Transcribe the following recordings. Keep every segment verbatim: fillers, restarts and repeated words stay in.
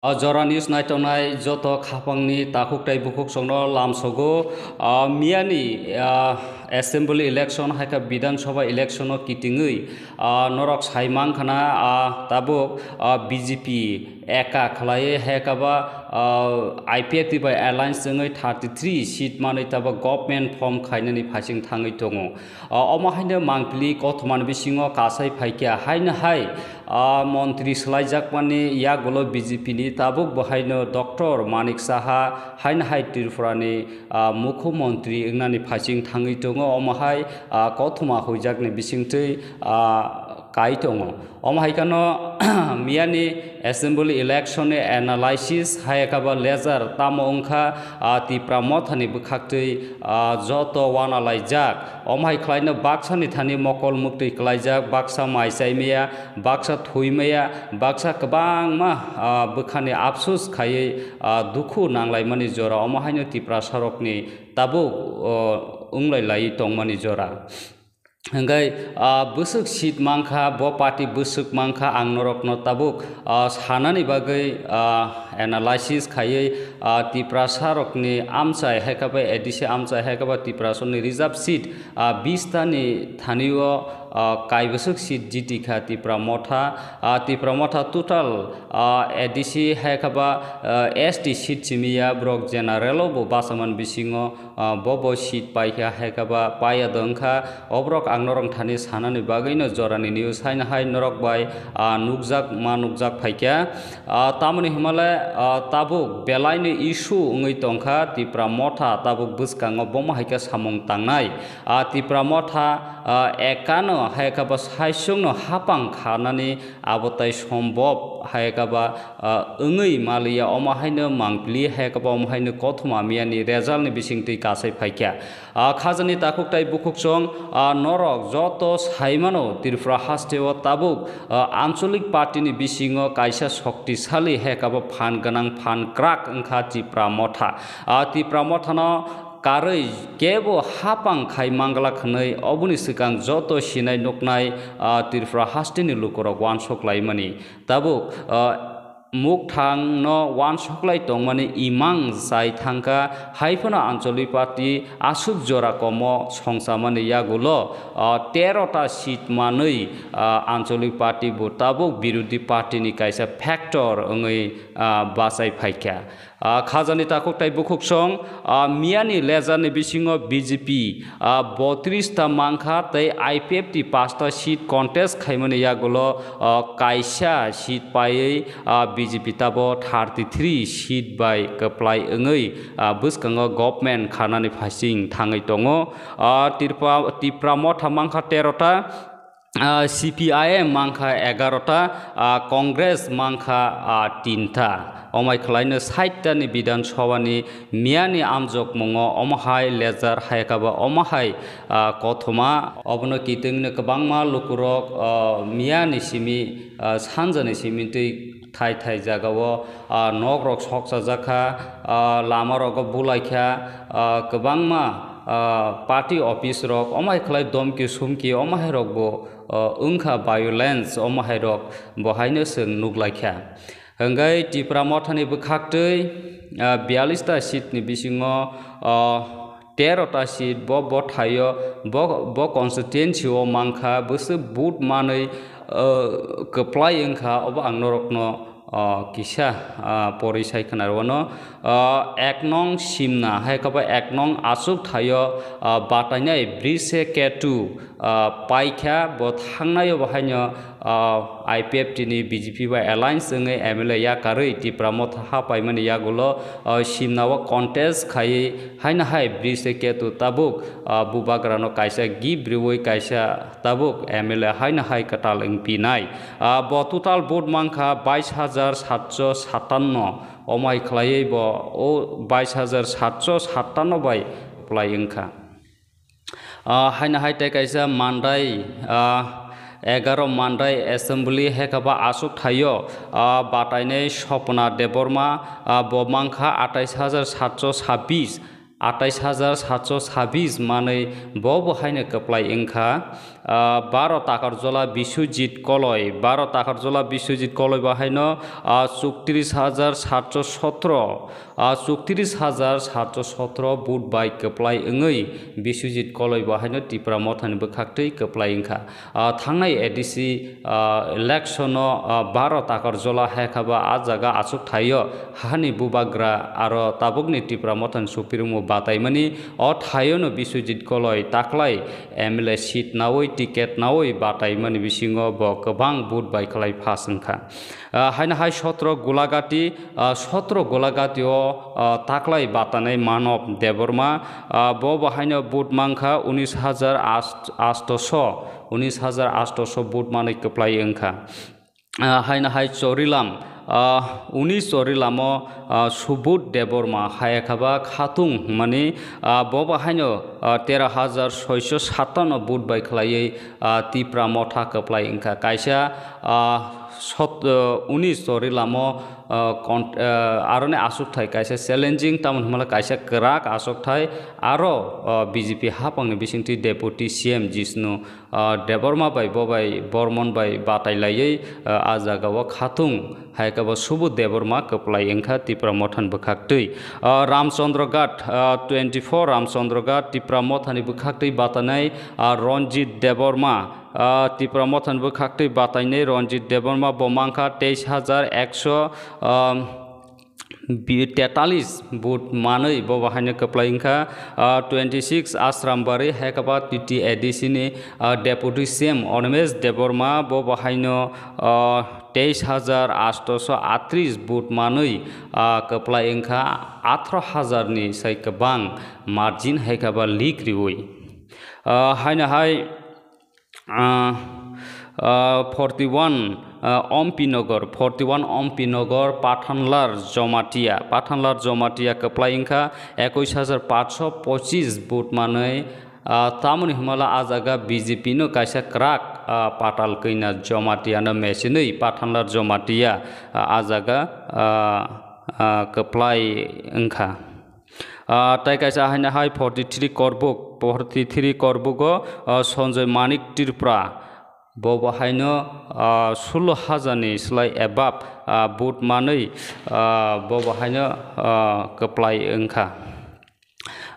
O Jora News naitongnai joto khapangni takhuk tei bukhuk songno lamsogo. O miyani, ah, assembly election hai khe Bidhan Sabha election o kitingwi, ah, norok sai mankha na, ah, tabuk, ah, B J P eka khlaiwi hai khe ba, ah, I P F T bai alliance wngwi thirty three seat manwi tabuk government form khainani phaising thangwi tongo. Ah, omo haino mangpili kothomani bisingo kasai phaikha haino hai, ah, montri swlaijakmani yagulo B J P ni tabuk bo haino Doctor Manik Saha haino hai Tripura ni, ah, mukho montri wngnani phaising thangwi tongo. Omo hai, ah, kothoma huijakni bisingtwi, ah, kai tongo. Omo hai kheno miyani assembly election ni analysis hai khe ba ledger tamo wngkha, ah, Tipra Mothani bwkhaktwi, ah, joto uanalaijak. Omo hai khlaino baksani thani mokol muktwi klaijak, baksa mai chai maya, baksa thui maya, baksa kwbangma, ah, bwkhani apsus khaiwi, ah, dukhu nanglaimani jora. Omo haino Tiprasarokni tabuk, oh, wnglai laiwi tongmani jora. Hingkhe, ah, bwswk seat mankha, bo party bwswk mankha, ang norokno tabuk, ah, sanani bagwi, ah, analysis khaiwi, ah, Tiprasarokni amchai hai khe ba A D C amchai hai khe ba Tiprasarokni reserve seat, ah, bista ni thani o, ah, kaibwswk seat jiti kha Tipra Motha. Ah, Tipra Motha total, ah, A D C hai khe ba, ah, S T seat simi ya, borok general o bo bachaman bisingo, ah, bo bo seat paikha hai khe ba paiya do wngkha. Oborok ang norok thani sanani bagwino jorani news haino hai norok bai, ah, nukjak ma nukjak phaikha. Ah, tamoni hwnmale, ah, tabuk belaini issue wngwi tongkha Tipra Motha tabuk bwskango bomo hai khe samung tangnai. Ah, Tipra Motha, ah, ekano hai khe ba saichungno hapang khanani abo tai sombob hai khe ba, ah, wngwi maliya, omo haino mangpili hai khe ba omo haino kothoma miyani result ni bisingtwi kasai phaikha. Ah, khajani takhuk tai bukhuk song, ah, norok joto saimano Tripura haste o tabuk, ah, ancholik party ni bisingo kaisa shoktisali hai khe ba phan gwnang phan kwrak wngkha Tipra Motha. Ah, Tipra Mothano karwi kebo hapang khai mangla hwnwi oboni swkang joto sinai nuknai, ah, Tripura hasteni lukurok uansuk laimani. Tabuk, ah, mukthangno uansuk lai tongmani imang chai thangkha, hai phano ancholik party aswk jora komo songchamani yagulo, ah, tero ta seat manwi, ah, ancholik party bo tabuk birodhi party ni kaisa factor wngwi, ah, bachai phaikha. Ah, khajani takhuk tai bukhuk song, ah, miyani ledger ni bisingo B J P, ah, botris ta mankha tei I P F T pasta seat contest khaimani yagulo, ah, kaisa seat paiwi, ah, B J P tabo thirty three seat bai kwplai wngwi, ah, bwskango government khanani phaising thangwi tongo. Ah, Tirpa-, Tipra Motha mankha tero ta, ah, C P I M mankha egarota, ah, Congress mankha, ah, tinta. Omai khwlaino saitta ni Bidhan Sabha ni miyani amjokmungo omo hai ledger hai khe ba omo hai, ah, kothoma. Obono kitingni kwbangma lukurok, ah, miyani simi, ah, sanjani simi twi thai thai jagao, ah, nokrok sokchajak kha, ah, lamarogo bulai kha, ah, kwbangma, ah, party office rok omo hai khlai domki sumki omo hai rokbo, ah, wngkha violence omo hai rok bo haino chwng nuklaikha. Hwnkhe Tipra Mothani bwkhaktwi, ah, biyalista seat ni bisingo, ah, tero ta seat bo, bo thaio, bo, bo constituency o mankha, bwswk vote manwi, ah, kwplai wngkha, obo ang norokno, ah, kisa, ah, porwi sai khna rwano. Ah, ek nong Simna, hai khe bo ek nong achuk thaio, ah, batainai Brise Ketu, ah, paikha, bo thangnaio bo haino, ah, I P F T ni B J P bai alliance wngwi M L A yakarwi Tipra Motha ha paimani yagulo, ah, Simna o contest khaiwi haino hai Brise Ketu tabuk, ah, bubagrano kaisa gift riwi kaisa tabuk M L A haino hai kwtal wngpinai. Ah, bo total vote mankha bais hajar satso satanno. Omai khlaiwi bo o bais hajar satso satanno bai kwplai wngkha. Ah, haino hai tei kaisa Mandai, ah, egaro Mandai Assembly hai khe ba aswk thaio, ah, batainai Sopna Debbarma, ah, bo mankha atais hajar satso sabis. atais hajar satso sabis manwi bo bo haino kwplai wngkha. Ah, baro Takarjola Biswajit Koloi, baro Takarjola Biswajit Koloi bo haino, ah, chuktiris hajar satso sotro, ah, chuktiris hajar satso sotro vote bai kwplai wngwi Biswajit Koloi bo haino Tipra Mothani bwkhaktwi kwplai wngkha. Ah, thangnai A D C, ah, election-o, ah, baro Takarjola hai kha ba a jaga achuk thaio hani bubagra aro tabukni Tipra Mothani supirwngmo bataimani o thaiono Biswajit Koloi taklai M L A seat nawi ticket nawi bataimani bisingo bo kwbang vote bai kwlai pass wngkha. Ah, haino hai sotro Golagati, ah, sotro Golagati-o, ah, taklai batanai Manob Debbarma, ah, bo bo haino vote mankha unis hajar asto so, unis hajar asto so vote manwi kwplai wngkha. Ah, haino hai Chorilam, ah, unis Chorilamo, ah, Subodh Debbarma hai kha ba khatung hwnmani, ah, bo bo haino, ah, tero hajar soiso satano vote bai khwlaiwi, ah, Tipra Motha kwplai wngkha. Kaisa, ah, sot-, ah, unis Chorilamo, ah, kon-, ah, aroni aswkthai kaisa challenging, tamoni hwnmale kaisa kwrak aswkthai, aro, ah, B J P haphangni bisingtwi Deputy C M Jishnu, ah, Debbarma bai bo bai Bormon bai batai laiwi, ah, a jagao khatung hai khe bo Subodh Debbarma kwplai wngkha Tipra Mothani bwkhaktwi. Ah, Ramchandra Ghat, ah, twenty four Ramchandra Ghat Tipra Mothani bwkhaktwi batanai, ah, Ranjit Debbarma, ah, Tipra Mothani bwkhaktwi batainai Ranjit Debbarma bo mankha teis hajar ekso, ah, bi-, tetalis vote manwi bo bo haino kwplai wngkha. Ah, twenty six Asrambari hai khe ba T T A D C ni, ah, Deputy C M Animesh Debbarma bo bo haino, ah, teis hajar asto so atris vote manwi, ah, kwplai wngkha, atharo hajar ni sai kwbang margin hai khe ba leak riwi. Ah, haino hai, ah, ah, forty one, ah, Ompi Nagar, forty one Ompi Nagar, Pathanlar Jomatia, Pathanlar Jomatia kwplai wngkha, ekais hajar patsho pochis vote manwi, ah, tamoni hwnmala a jaga B J P no kaisa kwrak, ah, Patal Kanya Jomatia no mechinwi Pathanlar Jomatia, ah, a jaga, ah, ah, kwplai wngkha. Ah, tai kaisa haino hai forty three Korbuk, forty three Korbugo, ah, Sanjoy Manik Tripura. Bo bo haino, ah, sullo hajar ni slai above, ah, vote manwi, ah, bo bo haino, ah, kwplai wngkha.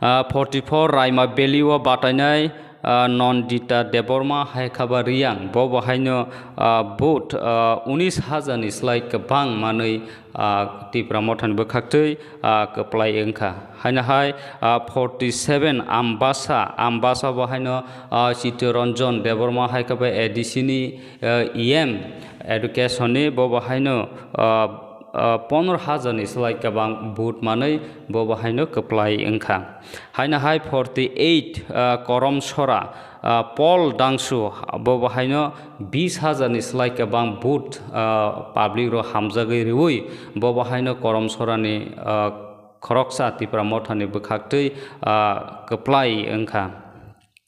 Ah, forty four Raima Valley o batainai, ah, Nandita Debbarma hai khe ba Reang. Bo bo haino, ah, vote, ah, unis hajar ni slai kwbang manwi, ah, Tipra Mothani bwkhaktwi, ah, kwplai wngkha. Haino hai, ah, forty seven Ambasa, Ambasa bo haino, ah, Chittaranjan Debbarma hai khe ba A D C ni, ah, E M education ni bo bo haino, ah, ah, pondro hajar ni slai kwbang vote manwi bo bo haino kwplai wngkha. Haino hai forty eight, ah, Korom Sora, ah, Paul Dangsu, bo bo haino bis hajar ni slai kwbang vote, ah, public rok hamjagwi riwi, bo bo haino Korom Sora ni, ah, khoroksa Tipra Mothani bwkhaktwi, ah, kwplai wngkha.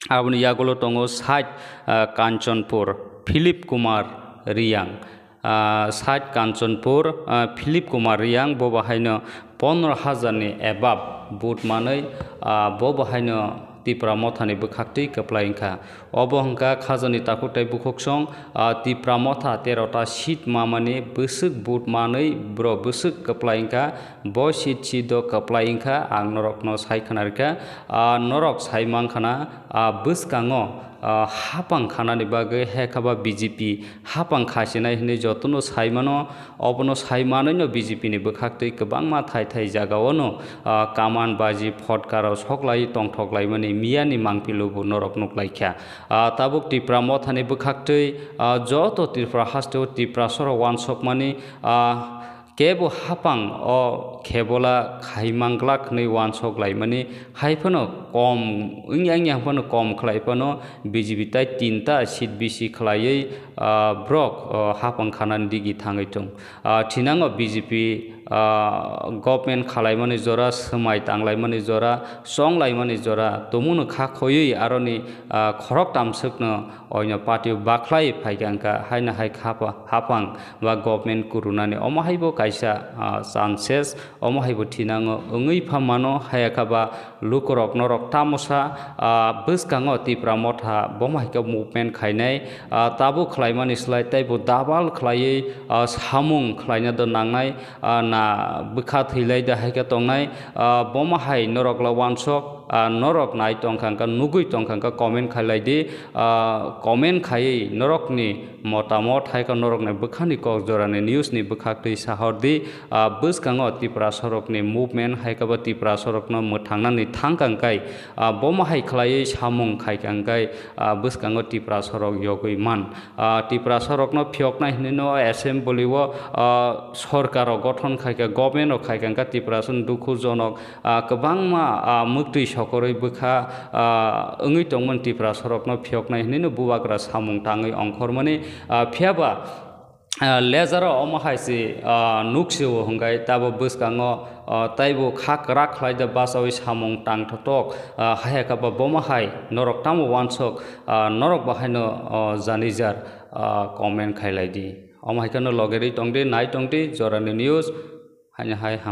Aboni yagulo tongo side, ah, Kanchanpur, Philip Kumar Reang. Ah, side Kanchanpur, ah, Philip Kumar Reang, bo bo haino pondro hajar ni above vote manwi, ah, bo bo haino Tipra Mothani bwkhaktwi kwplai wngkha. Obo hwnkha khajani takhuk tei bukhuksong, ah, Tipra Motha tero ta seat mamani bwswk vote manwi bro bwswk kwplai wngkha, bo seat seat o kwplai wngkha, ang norokno sai khna rikha, ah, norok sai mankha na, ah, bwskango, ah, hapang khanani bagwi hai khe ba B J P hapang khasinai hinwi jotono sai mano. Obono sai manwino B J P ni bwkhaktwi kwbangma thai thai jagao no, ah, kaman baji photka rok soklai tongthok laimani miyani mangpilo bo norok nuk laikha. Ah, tabuk Tipra Mothani bwkhaktwi, ah, joto Tripura hasteo Tiprasarok uansukmani, ah, kebo hapang o khebola khai manglak hwnwi uansuk laimani, hai phano kom wngya wngya phano kom khlai phano B J P tai tinta seat bisi khlaiwi, ah, borok, ah, hapang khanani digi thangwi tong. Ah, thinango B J P ah, government khalaimani jora, swmai tanglaimani jora, chonglaimani jora, tumungno kha khoywi aroni, ah, khoroktam swkno oino party o bakhlai phaikha wngkha, haino hai khapa-, hapang ba government kurunani omo haibo kaisa, ah, chances, omo haibo thinango wngwi pha mano, hayakha ba lukurok norok tamosa, ah, bwskango Tipra Motha bomo hai khe movement khainai, ah, tabuk khlaimani slai teibo double khlaiwi, ah, samung khlaina do nangnai, ah, na bwkha thwilai da hai khe tongnai, ah, bomo hai norok la wansok, ah, norok nai tongkha wngkha, nugwi tongkha wngkha, comment khailai di, ah, comment khaiwi norokni motamot hai khe norokni bwkhani kok jorani news ni bwkhak twi sahor di, ah, bwskango Tipra sorokni movement hai khe bo Tipra sorokno mwthangnani thang kha wngkhai, ah, bomo hai khlaiwi samung khai kha wngkhai, ah, bwskango Tipra sorok yogwi man. Ah, Tipra sorokno phiyoknai hinwi no assembly o, ah, sorkar rok gothon khai kha, government rok khai kha wngkha Tipra son dukhu jonok, ah, kwbangma, ah, mwktwi sokorwi bwkha, ah, wngwi tongmani Tipra sorokno phiyoknai hinwi no bubagra samung tangwi ongkhormani, ah, phiyaba, ah, ledger o omo hai se, ah, nuksio hwnkhe tabo bwskango, ah, taibo kha kwrak khlai da bachaui samung tangthotok, ah, hai kha ba bomo hai norok tamo wansok, ah, norok bo haino, ah, janijar, ah, comment khailai di. Omo hai kheno logerwi tong di, nai tong di, jorani news, haino hai ham.